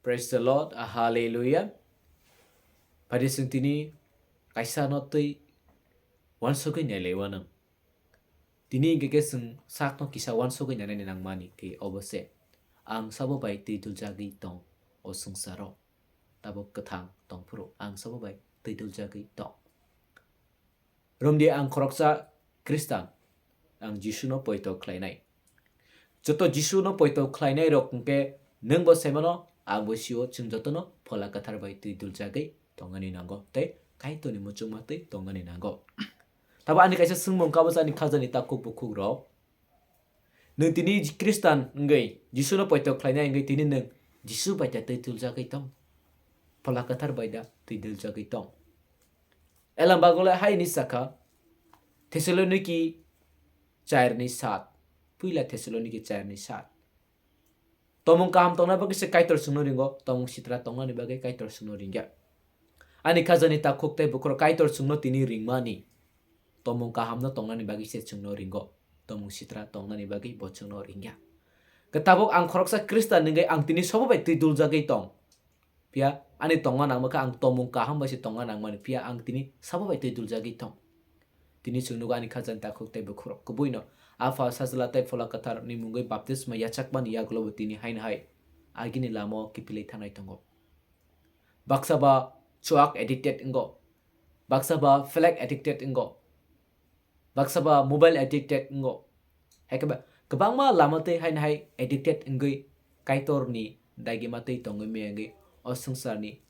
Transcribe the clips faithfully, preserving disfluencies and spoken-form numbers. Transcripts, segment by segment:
Praise the Lord, a hallelujah. Phaidi chwng tini kaisa no twi wansugwi nailai wanang. Tini hwnkhe khe chwng sakno kisa wansugwi nainani nangmani khe obo se, ang sabo bai twi duljagwi tong o swngcharo. Tabuk kwthang tong phuru ang sabo bai twi duljagwi tong. Romdi ang khoroksa Khristan, ang Jisuno poito khlainai. Joto Jisuno poito khlainairok hwnkhe nwngbo saimano, angbo sio, chwng jotono Phola Kwthar bai twi duljagwi tongani nango tei Kaitorni muchungma twi tongani nango. Tabo ani kaisa swngmung kabo ani khajani takhuk bukhukrok. Nwng tini Khristan wngwi, Jisuno poito khlainai wngwi tini nwng Jisu bai da twi duljagwi tong? Phola Kwthar bai da twi duljagwi tong? Elam bagole hai ni sakha, Thessaloniki char ni sat, puila Thessaloniki char ni sat. Tomung kaham tongna bagwi se Kaitor chwngno ringo, tomung sitra tongnani bagwi Kaitor chwngno ringya. Ani khajani takhuk tei bukhuk Kaitor chwngno tini ringmani, tomung kahamno tongnani bagwi se chwngno ringo, tomung sitra tongnani bagwi bo chwngno ringya. Khe tabuk ang khoroksa Khristan wngwi ang tini sobo bai twi duljagwi tong. Phiya ani tongna nangma khe ang tomung kaham bai se tongna nangmani, phiya ang tini sabo bai twi duljagwi tong. Tini chwng nugo ani khajani takhuk tei bukhukrok. Kubuino Apha, Sajla tei Phola Kwthar ni mungwi baptisma yachakmani yagulobo tini haino hai agini lama o kiphilwi thangnai tongo. Baksa ba chuak addicted wngo, baksa ba flag addicted wngo, baksa ba mobile addicted wngo. Hai khe ba kwbangma lama twi haino hai addicted wngwi Kaitorni dagima twi tongwi maya wngwi o swngcharni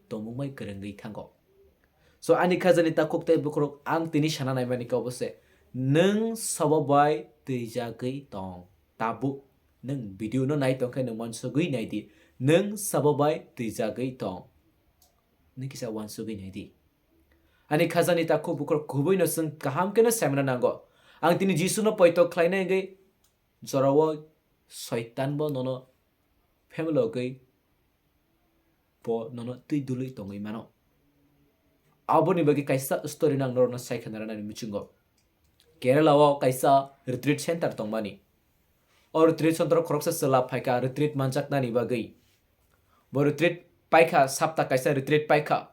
tongmung bai kwrwngwi thango. So ani khajani takhuk tei bukhukrok ang tini sana naimani khe obo se, nwng sabo bai twijagwi tong. Tabuk nwng video no nai tong khe nwng wansugwi nai di, nwng sabo bai twijagwi tong. Nwng kisa wansugwi nai di. Ani khajani takhuk bukhukrok kubuino chwng kaham kheno saimano nango. Ang tini Jisuno poito khlainai wngwi jorao Soitan bo nono family wngwi bo nono twi dului tongwi mano. Aboni bagwi kaisa story no ang norokno sai khna rwnani muchungo. Kerala o kaisa retreat center tongmani. O retreat center o khoroksa chwla phaikha retreat manjaknani bagwi. Bo retreat paikha, sapta kaisa retreat paikha.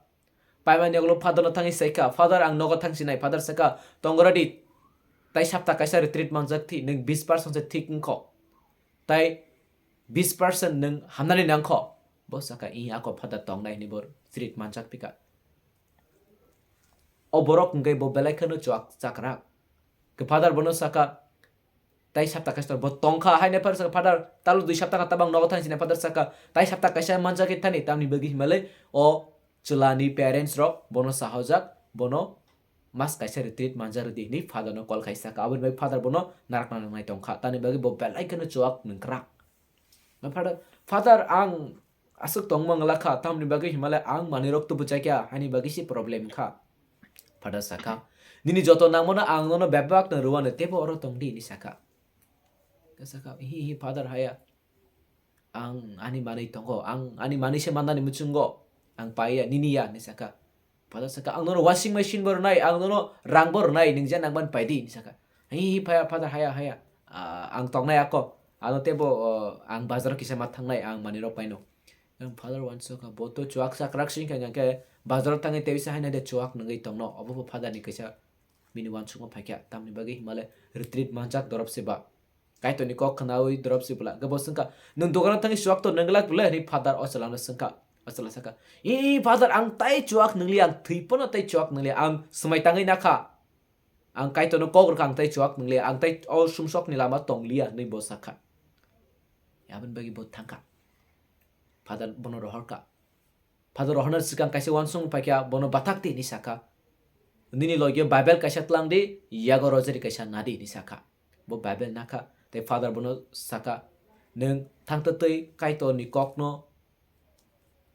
Paimani ulo father no thangwi saikha, "Father, ang nogo thangsinai." Father sakha, "Tongoradi, tai sapta kaisa retreat manjakthi, nwng bis percent se thik wngkho. Tai bis percent nwng hamnani nangkho." Bo sakha, "Ih, ako father tongnai," hwnwi bo retreat manjak phikha. O borok hwnkhe bo belai kheno chuak chakrak. Khe father bono sakha, "Tai sapta kaisa bo tongkha," haino father sakha, "Father, talo dui sapta kha tabang nogo thangsinai." Father sakha, "Tai sapta kaisa manjak khe thani, tamni bagwi himalai o chwlani parents rok bono sahojak, bono mas kaisa retreat manjak rwdi," hwnwi father no call khai sakha. Aboni bagwi father bono narakna nangnai tongkha, tamni bagwi bo belai kheno chuak nungkrak. Father, "Father, ang aswk tongmung lakha, tamni bagwi himalai ang manwirok tubu chakya, haini bagwi se problem kha." Father sakha, "Nini joto nangmano ang nono bebak no rwano, teibo oro tongdi," hinwi sakha. Khe sakha, "Hi, hi, Father, haya. Ang ani manwi tongo, ang ani manwi se mannani muchungo, ang paiya, nini ya," hinwi sakha. Father sakha, "Ang nono washing machine bo rwnai, ang nono rang bo rwnai, nwng je nangmani paidi," hinwi sakha. "Hi, hi, paya, Father, haya, haya. Ah, ang tongnai ako. Ano teibo, oh, ang bazaro kisa ma thangnai, ang manwirok paino." Ang father wansukha, bo to chuak chakrak singkha, hingkha khe bazaro thangwi tei bisa haino de chuak nungwi tongno. Obo bo father ni kisa bini wansukma phaikha. Tamni bagwi himalai retreat manjak dorop se ba. Kaitorni kok khnaui dorop se bwla. Hwnkhe bo swngkha, "Nwng dogano thangwi chuak to nwnglak bwle?" hinwi father o chwla no swngkha. O chwla sakha, "Ee, father, ang tai chuak nwngliya, ang thwi phano tai chuak nwngliya, ang swmai tangwi nakha. Ang Kaitorno kok rwkha, ang tai chuak nwngliya, ang tai o sumsokni lama tongliya," hinwi bo sakha. Aboni bagwi bo thangkha. Father bono rohorkha. Father rohorna swkang kaisa wansukmung paikha, bono bathak di hinwi sakha. "Nini logio Bible kaisa tlang di, yago rosary kaisa na di," hinwi sakha. Bo Bible nakha, tei father bono sakha, "Nwng thangtwtwi Kaitorni kokno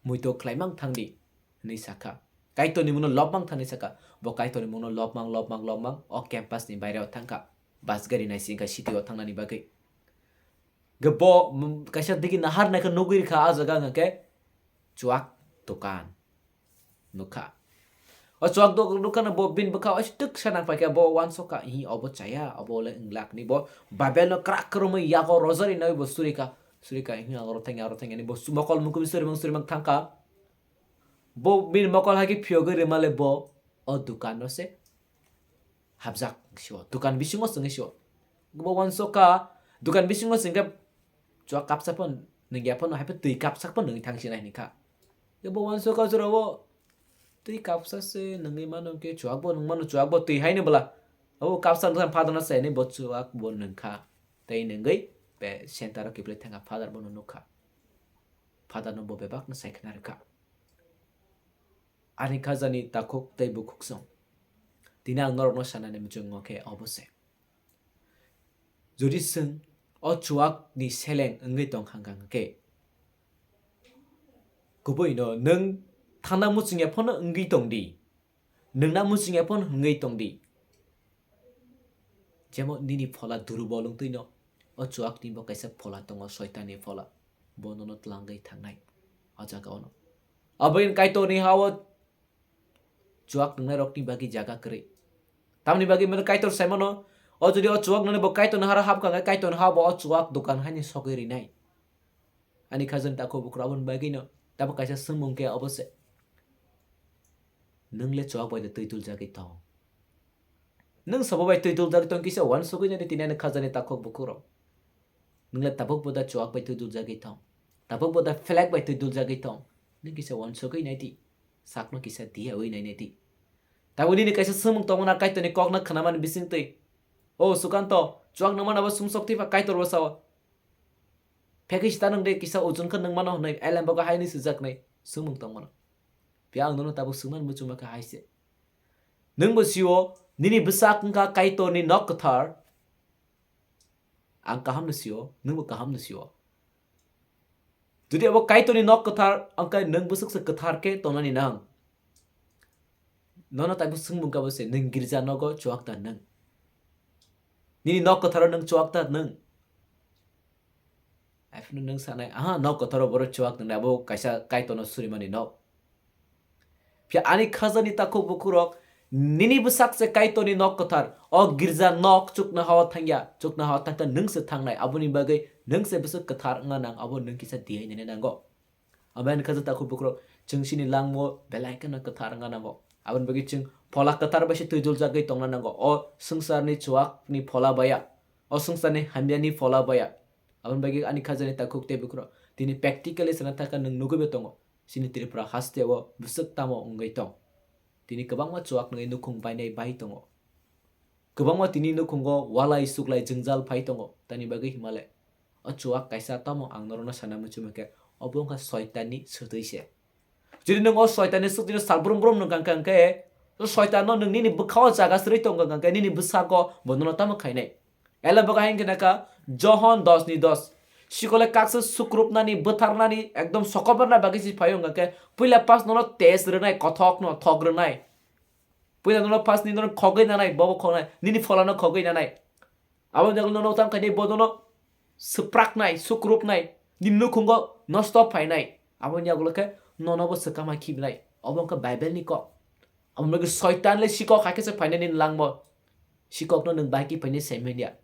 muitu khlaimang thang di," hinwi sakha. "Kaitorni mungno lobmang thang," hinwi sakha. Bo Kaitorni mungno lobmang, lobmang, lobmang o campus ni baire o thangkha. Bus gari naisingkha city o thangnani bagwi. Hwnkhe bo, mm, kaisa digi nahar naikhe nugwi rikha, ah jaga hwnkhe chuak dokan nukha. O chuak dok-, dokan bo bini bwkha o twk se nang paikha, bo wansukha, "Hi, obo chaya, obo le wnglak," hinwi bo Bible no krak kwrwngwi yago rosary nai bo surikha. Suri ka hing aro thang aro thang ani bo su-, mokol mukum suri mang suri mang thangka. Bo bini mokol hagi phiyogwi rimale bo o dukan no se hapjak sio. Dukan bisingo sengwi sio. Bo wansoka dukan bisingo sengke chua kapsa pon nengya pon hai twi kapsa pon nengwi thang sinai ni kha. Bo wansoka jora o twi kapsa se nengwi mano ke chuak bo neng mano chuak bo twi hai ni bwla. Abo kapsa nang phadana se ni bo chuak bo nengkha. Tei nengwi be center o kiphilwi thangkha, father bono nukha. Father no bo bebak no sai khna rwkha. Ani khajani takhuk tei bukhuksong. Tini ang norokno sanani muchungo khe obo se. Jodi chwng o chuak ni seleng wngwi tong hangkha hwnkhe, kubui no nwng thangna muchungya phano wngwi tong di. Nwngna muchungya phano wngwi tong di. Jemon nini phola durubol wngtwi no, o chuak ni bo kaisa phola tongo, soitan ni phola. Bo nono tlangwi thangnai o jaga ono. Aboni Kaitor ni ha o chuak nwngnai rok ni bagwi jaga kwrwi. Tamni bagwi mano Kaitor sai mano, o jodi o chuak nwngnai bo Kaitor ni haro hapkha hwnkhe Kaitor ni ha bo o chuak dokan haini sogwi rinai. Ani khajani takhuk bukhuk aboni bagwi no tamo kaisa swngmung khe obo se. Nwng le chuak bai de twi dul jagwi tong. Nwng sabo bai twi dul jagwi tong kisa uansugwi nai di tini ani khajani takhuk bukhuk rok. Nwng le tabuk bo da chuak bai twi dul jagwi tong. Tabuk bo da flag bai twi dul jagwi tong. Nwng kisa uansugwi nai di. Sakno kisa diyawi nai nai di. Tabuk nini kaisa swngmung tongmani Kaitor ni kok no khwnamani bising twi. O Sukanto, chuak nangmano abo sumsok twi pha Kaitor bo sao. Phekwi sita nwng de kisa ojon khe nwng mano hwnwi, elem bago haini swijak nai swngmung tong mano. Phiya ang nono tabuk swngmani muchungma khe hai se. Nwng bo sio, nini bwsak wngkha Kaitor ni nok kwthar. Ang kaham no sio, nwng bo kaham no sio. Jodi abo Kaitor ni nok kwthar, ang khe nwng bwswk se kwthar khe tongnani nang. Nono tabuk swngmung kabo se, nwng girja nogo chuak ta nwng. Nini nok kwtharo nwng chuak ta nwng. Aphano nwng sanai, aha, nok kwtharo borok chuak nwngnai, abo kaisa Kaitorno surimani nok. Phiya ani khajani takhuk bukhuk rok, nini bwsak se Kaitorni nok kwthar, o girja nok chuknoha-o thangya, chuknoha-o thangkhe nwng se thangnai, aboni bagwi nwng se bwswk kwthar wngna nang, abo nwng kisa diyainani nango. Aboni khaja takhuk bukhuk rok, chwng chini langmao belai kheno kwthar wngna nango. Aboni bagwi chwng phola kwthar bai se twiduljagwi tongna nango. O swngcharni chuakni phola baya, o swngcharni hamyani phola baya. Aboni bagwi ani khajani takhuk tei bukhuk rok, tini practically sana thangkha nwng nugwibo tongo. Chini Tripura hasteo bwswk tamo wngwi tong. Tini kwbangma chuak nungwi nukhung bainai bai tongo. Kwbangma tini nukhungo walai suklai jwngjal phai tongo. Tamni bagwi himale o chuak kaisa tamo ang norokno sana muchungma khe obo wngkha soitanni swtwi se. Jodi nwng o soitanni swtwino sal brum brum nung kang khe, o soitanno nwng nini bwkhao jaga srwi tong kang khe, nini bwsako bo nono tamo khainai. Elem bo kaham khe naka Johon dos ni dos. Sikole kaksa sukrupnani, bwtharnani, ekdom sokobarna bagwi si phaio wngkha khe, puila pas nono test rwnai, kothokno thok rwnai. Puila nono pas ni nono khogwi nanai, bobo khonai, nini pholano khogwi nanai. Abo jagol nono tam khainai, bo nono swpraknai, sukrupnai, nini nukhungo nosto phainai. Aboni yagulo khe nono bo swkama khibnai. Obo wngkha Bible ni kok. Abo wngkha soitan le sikok hai khe se phainai nini langbo. Sikokno nwng bai khe phainai sai manya.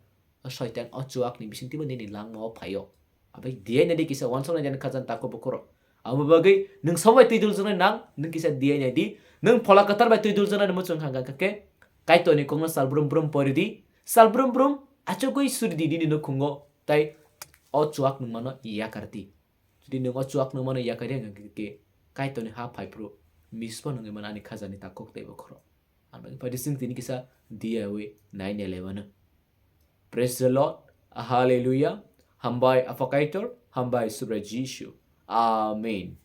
O soitan o chuakni bisingtwibo nini langmao phaio. Abai diyainani kisa wansoknai jani khajani takhuk bukhuk rok. Abo bagwi nwng sobai twi duljaknai nang, nwng kisa diyainai di. Nwng phola kwthar bai twi duljaknai muchung kha kha khe, Kaitorni kokno sal brum brum pori di. Sal brum brum achugwi suri di nini nukhungo. Tai o chuak nungmano yakar di. Jodi nwng o chuak nungmano yakar ya hwnkhe, Kaitorni ha phaiphru mispo nungwi mano ani khajani takhuk tei bukhuk rok. Ang bagwi phaidi chwng tini kisa diyawi nai nai laimano. Praise the Lord. Hallelujah. Hambai Apha Kaitor, hambai Subrai Jisu. Amen.